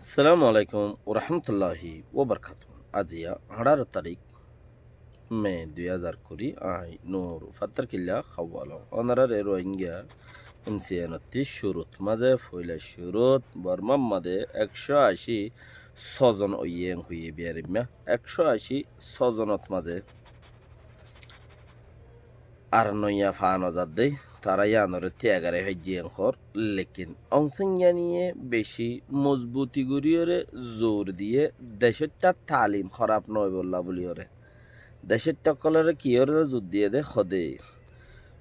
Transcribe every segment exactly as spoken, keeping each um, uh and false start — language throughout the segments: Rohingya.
Assalamu alaikum warahmatulláhi wabarakátuhu. Aziya añçáro tarík me dui házar kuri, añí Nur Fattar Killa Hawalo. Ónorare Rohingya M C N ottú cúrut mazé, foila cúrut Bormar mazé ekcó ací só zon óiye en hoiyé biyarimma. Ekcó ací só zonot mazé ar noiya faa no zadde, tará yíanoré tiyagare faijjé en hoór. Lekin Aung San Suu Kyi ye beci mozbuti goríyoré zoor diyé decótta taalim hóraf no óibolla bóliyoré. Decótta ókkoloré kiyóre zoor diyé dé hoóde,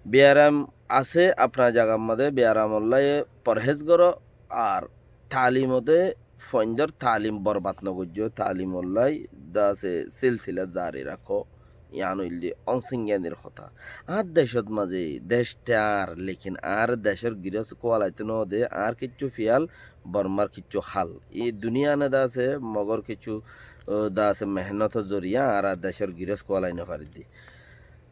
biyaram asé afnar zagar mazé, biyaramolla porhéz goró, ar taalimot dé fuaindór taalim borbad no goijjó, taalimolla dé asé silsila zari rakó. Yián óilde Aung San Suu Kyi r hotá. Añár decót mazé dec te añár, lekin añáre decór girós kuwalaitó no de, añár kiccú fiyal, Bormar kiccú hál. E duniyane dé asé Mogor kiccú, ó, dé asé mehénnotor zoriya añára decór girós kuwalai no faridde.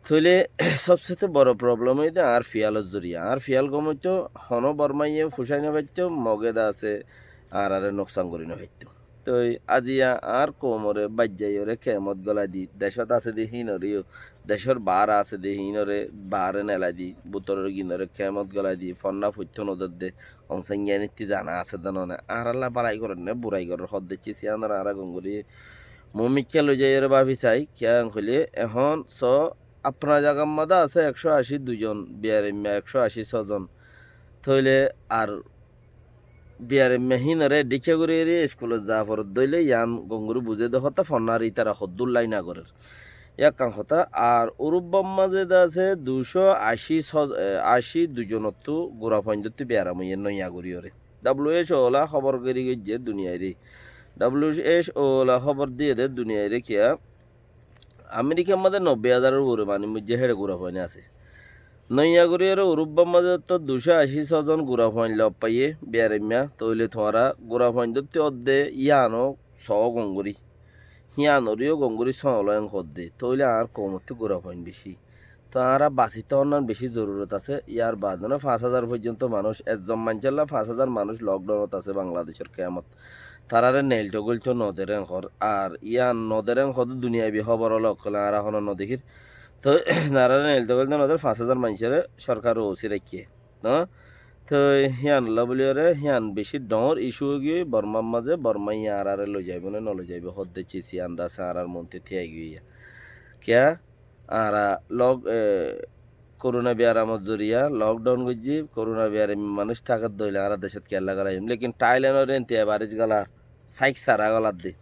Tóile sobsete boro problem óilde añár fiyalor zoriya. Añár fiyal gom óito, honó Bormaiye fucái no faittó, Moge dé asé añárare nuksan gorí no faittó. Toi aziya añár koumoré baijjaiyoré kemot golai di, decót asé dé híinoré yó, decór baáre asé dé híinoré baáre nelai di, bútoror ginoré kemot golai di, fonná foittó no dedde, Aung San Suu Kyi nittí zana asé dé no né, añáralla balai gorér né, burai gorér hoódde ciz yíanoré añára gom gorí mumikká loizaiyóre báfi sai, kiyá hoilé ehón só afnar zagar mazé asé ekcó ací dui zon, biyarimma ekcó ací só zon. Tóile ar biyarimma híinoré dhíkka gorí eri iskulot za forot dóile yián gom gorí buzé dé hotá fonnáre ítara hoddúr lái no gorér. Yá ekkán hotá, ar Urubbar mazé dé asé duicó ací só, e, ací dui zonottú gura fuaindóttu biyaram óiye noiya goríyoré. W H O ola hóbor gorí goijjé duniyairé. W H O ola hóbor diyé dé duniyairé kiyá Amerikar mazé nobboi házaror uore manúic moijjé héçe gura fuain asé. Noiya goríyoré Urubbar mazé tó duicó ací só zon gura fuain lof faiyé, biyarimma, tóile tuáñra gura fuaindóttu ódde yíano só gom gorí. Híanoré yó gom gorí só ló en hoódde. Tóile añár koumottú gura fuain bicí. Tó añára basitó ónnan bicí zorurot asé. Yar baade no fañs házar foijjonto manúic, ezzon maincólla fañs házar manúic lockdownot asé Bangladecór kemot. Taráre neilto góilto no der en hoór. Ar yían no der en hoódde duniyaibi hóbor óla ókkole añára honó no dekír. Toi taráre neilto góilto no der, fañs házar maincóre sorkare ósi raikké. Toi híanolla bóliyoré hían bicí dhoóñr issue óigiyoi Bormar mazé, Bormaiye añáráre loizaibó né noloizaibó hoódde ciz yían dé asé añárár monte tíai giyói. Kiyá? Añára lok, e, korona biyaramor zoriya lockdown goijjí, korona biyaramma manúic tákadde óile añára decót kiyólla golaiyum. Lekin Thailandor enti ebarej golar, sáik sára goladde.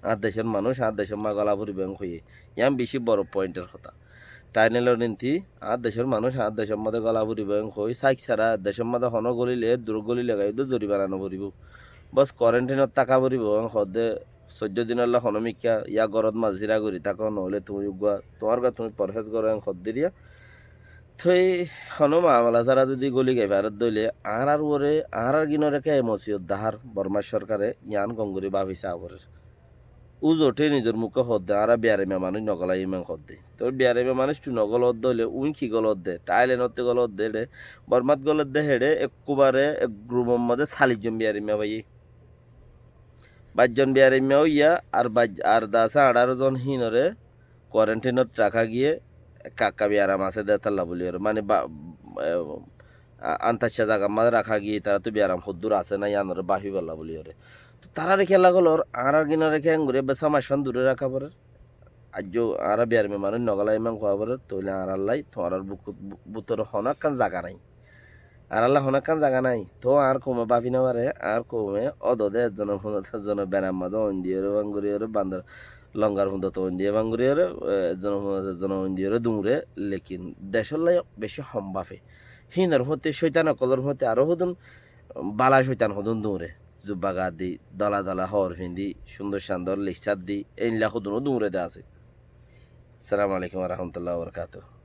Añár decór manúic añár decót gola foribó en hoiyé. Yián bicí boro pointor hotá. Thailandor enti añár decór manúic añár decót gola foribó en hoi, sáik sára decót honó golile, durot golile gaiyódde zoribana no foribó. Bos korentinot táka foribó en hoódde, soiddó dinolla honó mikká yá górot mazé zira gorí táko, noóile tuñí uggúa, tuáñr uggúa tuñí porhéz goró en hoddíriya. Toi honó maamala sára zodi góli gai faredde óile, añárár uore, añárár ginoré kiyá e mosibot dahár, Bormar sorkare yián gom gorí báfi saa forer. Uzoté nizor mukké hoódde, añára biyaramma manúic no golaiyum en hoódde. Toi biyaramma manúicttu no golodde óile, uñí ki golodde? Thailandottú golodde héçe, Bormat golodde héçe, ekkubare ek grumor mazé salic zon biyaramma faiyé. Baic zon biyaramma óiya, ar baic, ar dé asé añçáro zon híinoré korentinot raká giyé, ekka ekka biyaram asé dé tálla bóliyoré. Mani ba, e, a, antaccá zagar mazé raká giyé, itaráttu biyaram hoddúr asé ná, yíanoré báfibolla bóliyoré. Toi taráre kiyólla golor, añárár ginoré kiyá engorí bessá mac fán duré raká forer. Aijjó añára biyaramma manúic no golaiyum en hoó forer, tóile añárállai tuáñrár bukut, bu-, bútore honó ekkán zaga nái. Añárálla honó ekkán zaga nái. Tóu añár koume báfi no fare, añár koume ódode ezzonor fúndottú ezzone benar mazé oin diyoré bangoriyoré, bandor longar fúndottú oin diyoré bangoriyoré, e, ezzonor fúndottú ezzone oin diyoré duñre, lekin decólla bicí hom báfe. Híinor fúti, cóitan ókkolor fúti aró hodún bála cóitan hodún duñre. Zubba gaar di, dola dola hoor findi, cúndor candor licár di, éilla hodún ó duñre de asé. Assalamu alaikum warahmatullahi wabarakatuhu.